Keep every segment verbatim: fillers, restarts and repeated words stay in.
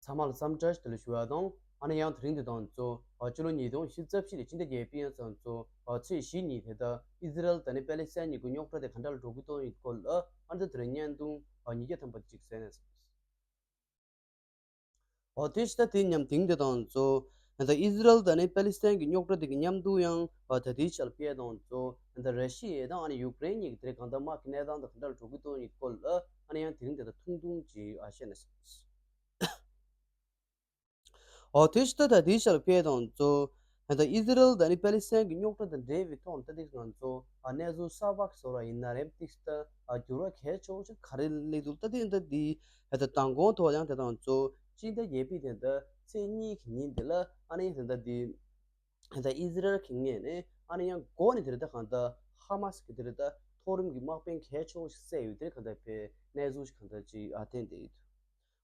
ཚང་མ་ལ་འཚམས་འདྲི་ཞུ་ལ་ཞུ་བ་དང་། ཨ་ནི་ཡང་དེ་རིང་འདི་དང་གཙོ་བོ་ཕྱི་ལོ་ཉིས་སྟོང་ཉི་ཤུ་རྩ་བཞི་ལོའི་སྤྱི་ཟླ་བརྒྱད་པའི་ཡང་ཚང་གཙོ་བོ་ཚེས་བཞི་ཉིན་དེ་ལྟར་ཨི་ཟི་རལ་དང་ནི་པེ་ལི་སི་ཐན་གཉིས་ཀྱི་རྙོག་དྲ་དེ་ག་འདྲ་ལ་འགྲོ་གི་འདུག་ཡིན་སྐོར་ལ། ཨ་ནི་དེ་རིང་བརྙན་ཐུང་ཉིས་བརྒྱ་ཐམ་པ་ཅིག་གསན་ནས། འོ་དེ་ཕྱི་ཟླ་དེའི་མཉམ་དེང་དེ་དང་གཙོ་བོ་ད་ཨི་ཟི་རལ་དང་ནི་པེ་ལི་སི་ཐན་གྱི་རྙོག་དྲ་དེ་གི་མཉམ་དུ་ཡང་ད་དེའི་ཆར་ཕེ་དང་གཙོ་བོ་ད་ར་ཤི་ཡ་དང་ཨ་ནི་ཡུཀ་རེན་གཉིས་ཀྱི་དེ་རིང་གང་ལྟར་དམག་གི་གནས་སྟངས་དང་ག་འདྲ་ལ་འགྲོ་གི་འདུག་ཡིན་སྐོར་ལ། ཨ་ནི་ཡང་དེ་རིང་དེ་ལྟར་ཐུང་ཐུང་ཅིག་ཨ་བཤད་ནས། འོ་དེ་ཕྱི་ཟླ་ད་དེའི་ཆར་ཕེ་དང་གཙོ་བོ་ད་ཨི་ཟི་རལ་དང་ནི་པེ་ལི་སི་ཐན་གྱི་རྙོག་དྲ་དང་འབྲེལ་བའི་ཐོག་ནས་ད་དེ་ང་ཚོ་ཨ་གནས་ཚུལ་གསར་པ་བཟོ་ར་ཡིན་ན་རེད། ཏིག་ད་ཨ་འགྱུར་བ་གལ་ཆེ་བོ་ཞིག་ག་རེ་སླེབས་འདུག་ད་དེ་ད་དེ་ད་མདང་དགོང་ཐོག་ཡང་དེ་དང་གཙོ་བོ་སྤྱི་ཟླ་བརྒྱད་པའི་དེ་ད་ཚེས་གཉིས་ཀྱི་ཉིན་དེ་ལ་ཨ་ནི་དེ་ད་དེ་ད་ཨི་ཟི་རལ་གྱི་ངོས་ནས་ཨ་ནི་ཡང་འགོ་ནས་དེ་རེད། ད་གང་ལྟར་ཧ་མ་སི་གི་དེ་རེད། ད་མཐོ་རིམ་གྱི་དམག་དཔོན་གལ་ཆེ་བོ་ཞིག་བསད་ཡོད། དེ་རེད། གང་ལྟར་ཕེ་གནས་ཚུལ་ཞིག་གང་ལྟར་ཅིག་ཨ་ཐོན་བསྡད་ཡོད།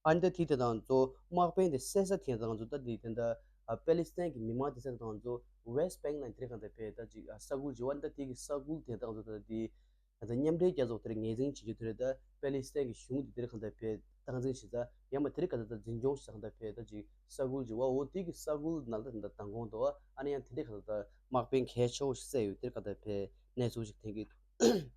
ཨ་ནི་ད་དེ་དེ་དང་གཙོ་བོ་དམག་དཔོན་དེ་བསད་ས་དེ་དང་གཙོ་བོ་ད་དེ་དེ་འདྲ་ཨ་པེ་ལི་སི་ཐན་གྱི་མི་མང་དེ་བསད་དང་གཙོ་བོ་ཝེ་སི་ཊི་བེང་ལ་དེ་རེད། གང་ལྟར་ཕེ་ད་ཅིག་ཨ་ས་ཁུལ་ཅིག་ཡོད། ཨ་ནི་ད་དེ་གི་ས་ཁུལ་དེ་དང་གཙོ་བོ་ད་དེ་ད་ལྟ་མཉམ་འབྲེལ་རྒྱལ་ཚོགས་དེར་ངོས་འཛིན་བྱེད་རྒྱུ་དེ་རེད། ད་པེ་ལི་སི་ཐན་གྱི་གཞུང་དེ་དེ་རེད། གང་ལྟར་ཕེ་སྟངས་འཛིན་བྱེད་ས་ཡང་མ་དེ་རིང་ག་ཚོད་ད་འཛིན་སྐྱོང་བྱེད་ས་གང་ལྟར་ཕེ་ད་ཅིག་ས་ཁུལ་ཅིག་ཡོད། འོ་དེ་གི་ས་ཁུལ་ནང་ལ་ད་ད་མདང་དགོང་དུ་ཨ་ནི་ཡང་དེ་འདྲའི་ག་ཚོད་ད་དམག་དཔོན་གལ་ཆེ་བོ་ཞིག་བསད་ཡོད། དེ་རེད། གང་ལྟར་ཕེ་གནས་ཚུལ་ཞིག་ཐོན་གྱི་འདུག་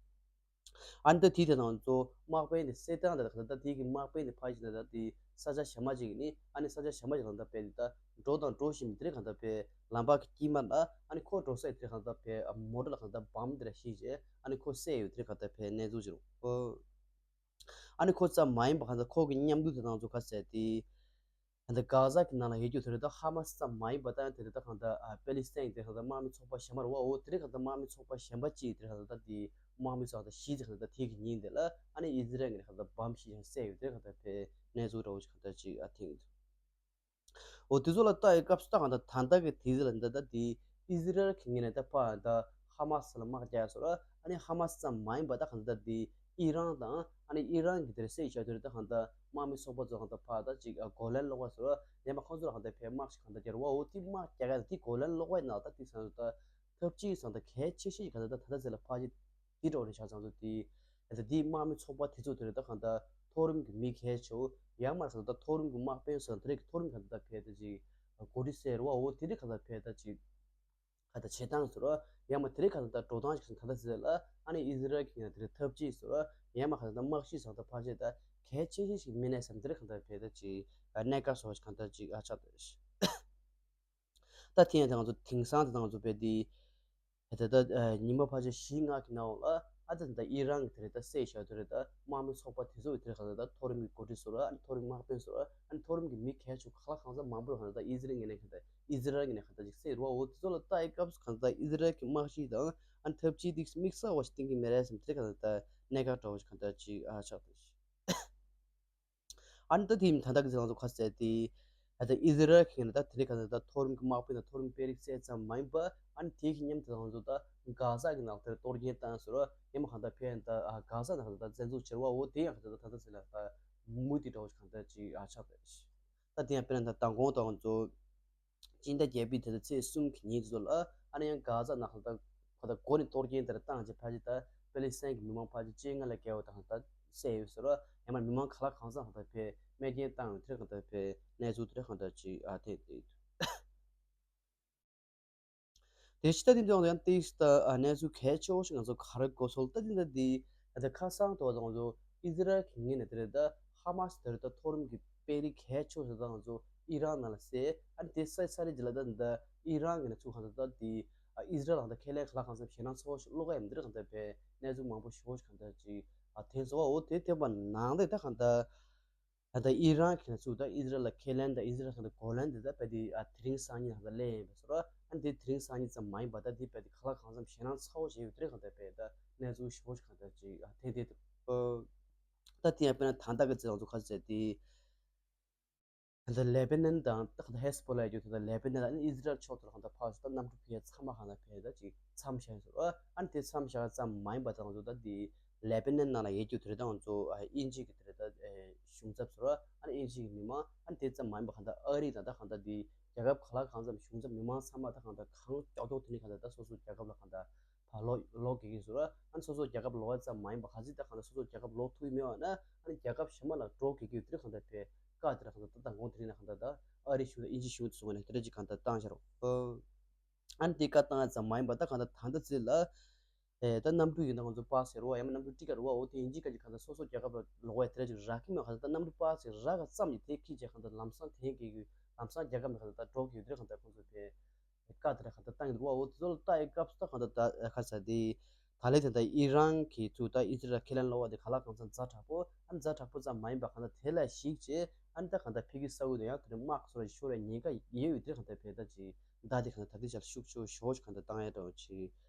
ཨ་ནི་ད་དེ་དེ་དང་གཙོ་བོ་དམག་དཔོན་དེ་བསད་སྟངས་དེ་ག་ཚོད་ད་དེ་གི་དམག་དཔོན་དེ་ཕ་གི་ད་ད་དེ་ས་ཆ་གཞན་མ་ཅིག་ནས་ཨ་ནི་ས་ཆ་གཞན་མ་ཅིག་གང་ལྟར་ཕེ་དེ་ད་འགྲོ་དང་འགྲོ་བཞིན་པའི་དེ་རེད། གང་ལྟར་ཕེ་ལམ་བར་གྱི་དཀྱིལ་མ་ལ་ཨ་ནི་ཁོ་འགྲོ་ས་དེ་རེད། གང་ལྟར་ཕེ་མོ་ཊ་ལ་གང་ལྟར་བམ་དེ་འདྲ་བཤིག་བྱས་ཨ་ནི་ཁོ་བསད་ཡོད། དེ་རེད། གང་ལྟར་ཕེ་གནས་ཚུལ་ཅིག་རེད། ཨ་ནི་ཁོ་ཙམ་མ་ཡིན་པ་གང་ལྟར་ཁོ་གི་མཉམ་དུ་དེ་དང་གཙོ་བོ་ག་ཚོད་དེ་ད་ལྟ་གྷ་ཟ་གི་ནང་ལ་ཡོད་རྒྱུ་དེ་རེད། ད་ཧ་མ་སི་ཙམ་མ་ཡིན་པ་ད་ཡང་དེ་རེད། ད་གང་ལྟར་ཨ་པེ་ལི་སི་ཐན་གྱི་དེ་རེད། གང་ལྟར་དམག་མི་ཚོགས་པ་གཞན་པ་རེད་པ། འོ་དེ་རེད། གང་ལྟར་དམག་མི་ཚོགས་པ་གཞན་པ་གཅིག་དེ་རེད། གང་ལྟར་ད་དེ་དམག་མི་ཚོགས་ད་བཞི་དེ་རེད། གང་ལྟར་ད་དེ་གི་ཉིན་དེ་ལ་ཨ་ནི་ཨི་ཟི་རལ་གྱི་རེད། གང་ལྟར་བམ་བཤིག་ཡང་བསད་ཡོད། དེ་རེད། གང་ལྟར་ཕེ་གནས་ཚུལ་འདྲ་བོ་ཞིག་གང་ལྟར་ཅིག་ཨ་ཐོན་གྱི་འདུག་འོ་དེ་ཚོ་ལ་ལྟ་ཡི་སྐབས་སུ་ད་གང་ལྟར་ད་ལྟ་གི་དུས་ཚོད་ལ་འདི་ལྟ་དེ་ཨི་ཟི་རལ་གྱི་ངོས་ནས་ད་ཕར་ད་ཧ་མ་སི་ལ་དམག་རྒྱག་སོང་ར། ཨ་ནི་ཧ་མ་སི་ཙམ་མ་ཡིན་པ་ད་གང་ལྟར་དེ་ཨི་རན་དང་ཨ་ནི་ཨི་རན་གྱི་དེར་སྲིད་བྱ་དུས་ད་གང་ལྟར་དམག་མི་ཚོགས་པ་ཚོ་གང་ལྟར་ཕར་ད་ཅིག་ཨ་གོ་ལན་སློག་པ་སོང་ར། ཡང་མ་ཁོང་ཚོ་ལ་གང་ལྟར་ཕར་དམག་ཞིག་གང་ལྟར་རྒྱག་ར་བ། འོ་དེ་དམག་རྒྱག་ག་དེ་གོ་ལན་སློག་པའི་ནང་ད་དེ་ཚང་ད་ཐབས་ཇུས་ཚང་ད་གལ་ཆེ་ཤོས་ཀྱི་གང་ལྟར་ད་ད་ལྟ་ཚེ་ལ་ཕར་ཅིག་དེ་འདྲ་བོ་རེད་ཤག་ཚང་ཚོ་དེ། ད་དེའི་དམག་མི་ཚོགས་པ་དེ་ཚོ་དེ་རེད། ད་གང་ལྟར་མཐོ་རིམ་གྱི་མི་གལ་ཆེ་བོ་ཡང་མ་རེད་ད་མཐོ་རིམ་གྱི་དམག་དཔོན་ཚོ་དེ་རེད། མཐོ་རིམ་གང་ལྟར་ཕར་ད་ཅིག་འགོ་ཁྲིད་ཟེར་བ། འོ་དེ་རེད། གང་ལྟར་ཕར་ད་ཅིག་གང་ལྟར་བྱེད་སྟངས་ཟེར་བ་ཡང་མ་དེ་རེད། གང་ལྟར་འགྲོ་སྟངས་ཤིག་གང་ལྟར་ཟེར་ལ་ཨ་ནི་ཨི་ཟི་རལ་གྱི་ཡང་དེ་རེད་ཐབས་ཇུས་ཟེར་བ་ཡང་མ་གང་ལྟར་དམག་གཞི་ཚང་ད་ཕར་བྱས་ད་གལ་ཆེ་ཤོས་ཤིག་མིན་ནས་བསམ། དེ་རེད། གང་ལྟར་ཕར་ད་ཅིག་གནད་འགག་བཟོ་བ་ཞིག་གང་ལྟར་ཅིག་ཨ་ཆགས་ད། ད་དེ་ཡང་ད་ང་ཚོ་དེང་སང་དེ་ད་ང་ཚོ་བས་དེ་ད་ལྟ་ཉི་མ་ཕལ་ཆེར་བཞི་ལྔ་གི་ནང་ལ་ཨ་ད་ད་ཨི་རན་གྱི་དེ་རེད། ད་སྲིད་བྱ་དེ་རེད། ད་དམག་མི་ཚོགས་པ་དེ་ཚོ་གི་དེ་རེད། གང་ལྟར་ད་མཐོ་རིམ་གྱི་འགོ་ཁྲིད་ཚོ་ར། ཨ་ནི་མཐོ་རིམ་དམག་དཔོན་ཚོ་ར། ཨ་ནི་མཐོ་རིམ་གྱི་མི་གལ་ཆེ་གང་ལ་གང་འཚམ་མང་པོ་ར་གང་ལྟར་ད་ཨི་ཟི་རལ་ངོས་ནས་གང་ལྟར་ཨི་ཟི་རལ་ངོས་ནས་གང་ལྟར་ཅིག་བསད་ར་བ། འོ་དེ་ཚོ་ལ་ལྟ་ཡི་སྐབས་སུ་གང་ལྟར་ཨི་ཟི་རལ་གྱི་དམག་གཞི་དང་ཨ་ནི་ཐབས་ཇུས་དེ་དམིགས་བསལ་བ་ཞིག་གཏིང་གི་མེད་རེད་བསམ། དེ་གང་ལྟར་ད་གནད་འགག་འདྲ་བོ་ཞིག་གང་ལྟར་ཅིག་ཨ་ཆགས་ད། ཨ་ནི་ད་དེ་ད་ལྟ་གི་ཚེ་ང་ཚོ་ག་ཚོད་དེ་ད་ལྟ་ཨི་ཟི་རལ་གྱི་ནང་ད་དེ་རིང་ག་ཚོད་ད་མཐོ་རིམ་གྱི་དམག་དཔོན་དང་མཐོ་རིམ་དཔོན་རིགས་བསད་ཙམ་མ་ཡིན་པ། ཨ་ནི་དེ་གི་མཉམ་དུ་ང་ཚོ་ད་གྷ་ཟ་གི་ནང་དེར་གཏོར་སྐྱོན་བཏང་ཟེར་བ་ཡང་མ་གང་ལྟར་ཕར་ད་གྷ་ཟ་ནང་ད་བཙན་འཛུལ་བྱེད་ར་བ། འོ་དེ་ཡང་ག་ཚོད་ད་ད་ལྟ་ཚེ་ལ་ད་མུ་མཐུད་འདྲ་བོ་ཞིག་གང་ལྟར་ཅིག་ཨ་ཆགས་ད། ད་དེ་ཡང་དཔེར་ན་ད་མདང་དགོང་ད་ང་ཚོ་སྤྱི་ཟླ་བརྒྱད་པའི་དེ་ཚོ་ཚེས་གསུམ་གྱི་ཉིན་དེ་ཚོ་ལ་ཨ་ནི་ཡང་གྷ་ཟ་ནང་ལ་ད་ཁོ་ད་འགོ་ནས་གཏོར་སྐྱོན་དེ་འདྲ་བཏང་རྗེས་ཕལ་ཆེར་ད་པེ་ལི་སི་ཐན་གྱི་མི་མང་ཕལ་ཆེར་བཅོ་ལྔ་ལས་བརྒལ་བ་ད་གང་ལྟར་བསད་ཡོད་ཟེར་བ། ཡང་མ་མི་མང་ག་ལ་གང་འཚམ་གང་ལྟར་ཕར་རྨས་སྐྱོན་བཏང་ཡོད། དེ་གང་ལྟར་ཕར་གནས་ཚུལ་དེ་གང་ལྟར་ཅིག་ཨ་ཐེངས་དེ་དེ་ཕྱི་ད་དེ་འདྲ་ཡང་ཏིས་ད་གནས་ཚུལ་གལ་ཆེ་བོ་ཞིག་ང་ཚོ་ག་རེ་གོ་སོང་ལ་ད་དེ་འདྲ་དེ་ད་ཁ་སང་དུ་ང་ཚོ་ཨི་ཟི་རལ་གྱི་ངོས་ནས་དེ་རེད། ད་ཧ་མ་སི་དེ་རེད། ད་མཐོ་རིམ་གྱི་དཔོན་རིགས་གལ་ཆེ་བོ་ཞིག་ད་ང་ཚོ་ཨི་རན་ནང་ལ་བསད། ཨ་ནི་དེ་བསད་ཚར་རྗེས་ལ་ད་ད་ཨི་རན་གྱི་ནས་ཚུར་གང་ལྟར་ད་དེ་ཨི་ཟི་རལ་ལ་ད་ཁས་ལེན་ག་ལ་གང་འཚམ་ཞེད་སྣང་ཚ་བོ་ཞིག་སློག་ག་ཡིན། དེ་རེད། གང་ལྟར་ཕར་གནས་ཚུལ་མང་པོ་ཞིག་གང་ལྟར་ཅིག་ཨ་ཐེངས་སོ་བ། འོ་དེ་ཐེབས་པ་ནང་ལས་ད་གང་ལྟར་ད་ལྟ་ཨི་རན་གྱི་ནས་ཚུར་ད་ཨི་ཟི་རལ་ལ་ཁས་ལེན་ད་ཨི་ཟི་རལ་གང་ལྟར་གོ་ལན་དེ་ད་ཕར་དེ་ཨ་དེ་རིང་སང་ཉིན་གང་ལྟར་སླེབས་ཡིན་པ་སོ་ར། ཨ་ནི་དེ་དེ་རིང་སང་ཉིན་ཙམ་མ་ཡིན་པ་ད་དེ་ཕར་དེ་ག་ལ་གང་འཚམ་ཞེད་སྣང་ཚ་བོ་ཞིག་ཡོད། དེ་རེད། གང་ལྟར་ཕར་ད་གནས་ཚུལ་ཞིབ་པོ་ཞིག་གང་ལྟར་ཅིག་ཨ་ཐེངས་དེ་ད་ད་དེ་ཡང་དཔེར་ན་ད་ལྟ་གི་ཚེ་ང་ཚོ་ག་ཚོད་དེ། ད་ལྟ་ལེ་པེ་ནན་དང་ད་ཧེ་སི་པོ་ལ་ཡོད་ད་ལེ་པེ་ནན་ཨ་ནི་ཨི་ཟི་རལ་ཕྱོགས་དེར་གང་ལྟར་ཕར་ཚུར་ད་གནམ་གྲུ་ཕར་ཚང་མ་གང་ལྟར་ཕར་ད་ཅིག་མཚམས་བཞག་ཟེར་བ། ཨ་ནི་དེ་མཚམས་བཞག་ཙམ་མ་ཡིན་པ་ད་ང་ཚོ་ད་དེ་ལེ་པེ་ནན་ནང་ལ་ཡོད་རྒྱུ་དེ་རེད། ད་ང་ཚོ་ཨ་དབྱིན་ཇི་གི་དེ་རེད། ད་ཨེ་གཞུང་ཚབ་ཟེར་བ། ཨ་ནི་དབྱིན་ཇི་གི་མི་མང་། ཨ་ནི་དེ་ཙམ་མ་ཡིན་པ་གང་ལྟར་ཨ་རི་དང་ད་གང་ལྟར་དེ་རྒྱལ་ཁབ་ག་ལ་གང་འཚམ་གཞུང་ཚབ་མི་མང་ཚང་མ་ད་གང་ལྟར་གང་མགྱོགས་མགྱོགས་དེ་ནས་གང་ལྟར་ད་སོ་སོའི་རྒྱལ་ཁབ་ལ་གང་ལྟར་ ཨ་ལོག་ལོག་གི་གི་ཟེར་ར། ཨ་ནི་སོ་སོ་རྒྱལ་ཁབ་ལོག་ཡ་ཙམ་མ་ཡིན་པ་ག་ཚོད་ད་གང་ལྟར་སོ་སོ་རྒྱལ་ཁབ་ལོག་ཐུབ་ཀྱི་མེད་པ་ན་ཨ་ནི་རྒྱལ་ཁབ་གཞན་མ་ལ་འགྲོ་གི་གི་དེ་རིང་གང་ལྟར་བས་བཀག་དེ་ར་གང་ལྟར་ད་ད་དགོང་དེ་རིང་ན་གང་ལྟར་ད་ཨ་རི་གཞུང་དང་ཨིན་ཇི་གཞུང་ཚོ་ངོས་ནས་དེ་འདྲ་ཅིག་གང་ལྟར་བཏང་བཞག་རོགས། ཨ་ནི་དེ་བཀའ་བཏང་ཡ་ཙམ་མ་ཡིན་པ་ད་གང་ལྟར་ད་ལྟ་ཚེ་ལ། ཨེ་ད་གནམ་གྲུ་ཡིན་ད་ང་ཚོ་པ་ཟེར་བ་ཡང་ན་གནམ་གྲུ་ཊི་ཀེ་ཊི་རུ་བ་འོ་དེ་ཡིན་གཅིག་ག་གཅིག་གང་ལྟར་སོ་སོ་རྒྱལ་ཁབ་ལ་ལོག་ཡ་དེ་འདྲ་ཅིག་རག་གི་མེད་གང་ལྟར་ད་གནམ་གྲུ་པ་ཟེར་རག་ག་ཙམ་གྱིས་དེ་ཁྱི་ཅེ་གང་ལྟར་ལམ་སང་དེ་གི་ལམ་སང་རྒྱལ་ཁབ་ནས་གང་ལྟར་ད་འགྲོ་གི་ཡོད་དེ་གང་ལྟར་ཁོང་ཚོ་དེ། བཀའ་དེ་འདྲ་གང་ལྟར་བཏང་གི་འདུག་བ། འོ་དེ་ཚོ་ལ་ལྟ་ཡི་སྐབས་སུ་ད་གང་ལྟར་ད་ཁ་ས་དེ་ད་ལས་དེ་འདྲ་ཨི་རན་གྱི་ཚུལ་ད་ཨི་ཛི་རལ་ཁས་ལེན་ལོག་པ་དེ་ག་ལ་གང་འཚམ་ཛ་དྲག་པོ་ཨ་ཛ་དྲག་པོ་ཙམ་མ་ཡིན་པ་གང་ལྟར་དེ་ལ་གཞིགས་བྱས་ཨ་ནི་ད་གང་ལྟར་ཕ་གི་ས་ཁུལ་དུ་ཡང་དེ་འདྲ་དམག་གི་སོ་ར་ཤོར་བའི་ཉེན་ཁ་ཡོད་ཡོད་དེ་གང་ལྟར་བས་ད་ཅི་ད་དེ་གང་ལྟར་ད་དེ་ཆར་ཤུགས་ཆེ་ཤོས་གང་ལྟར་བཏང་ཡ་འདྲ་བོ་ཅི་